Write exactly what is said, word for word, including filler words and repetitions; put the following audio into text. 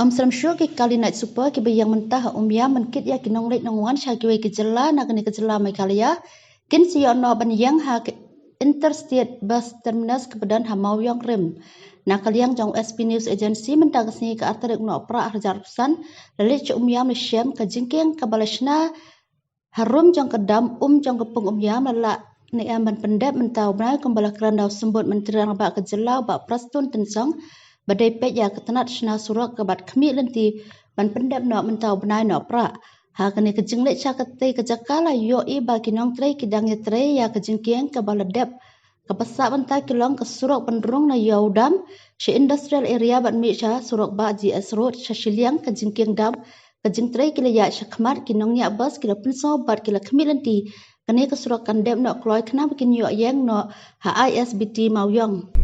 Ym srem shuh ki kali Night Super kiba ïeng mynta ha Umiam ban kit ïa ki nongleit nongwan sha kiwei ki jylla na kane ka jylla Meghalaya kin sa ïoh noh ban ïeng ha ka Interstate Bus Terminus kaba don ha Mawïong Rim. Na ka liang jong S B News Agency mynta ka sngi ka ar tarik Nohprah arhajar arphew san la leit sha Umiam la shem ka jingkieng kaba la shna harum jong ka dam um jong ka pung Umiam la lah ne em ban pyndep mynta u bnai kumba la kren da u Symbud Myntri Rangbah ka jylla u Bah Prestone Tynsong ba dei peit ïa ka tnat shna surok kaba khmih lynti ban pyndep noh mynta u bnai Nohprah. Ha kane ka jingleit sha katei ka jaka la ïohi ba ki nongtrei ki dang ïatrei ïa ka jingkieng kaba la dep kaba sah bynta ki long ka surok ban rung na ïew dam sha Industrial Area bad mih sha surok bah G S Road sha shiliang ka jingkieng dam. Ka jingtrei ki la ïaid shakhmat, ki nongñiah bus ki la pynsngew bad ki la khmih lynti kane ka surok kan dep noh kloi khnang ba kin ïoh ïeng noh ha I S B T Mawïong.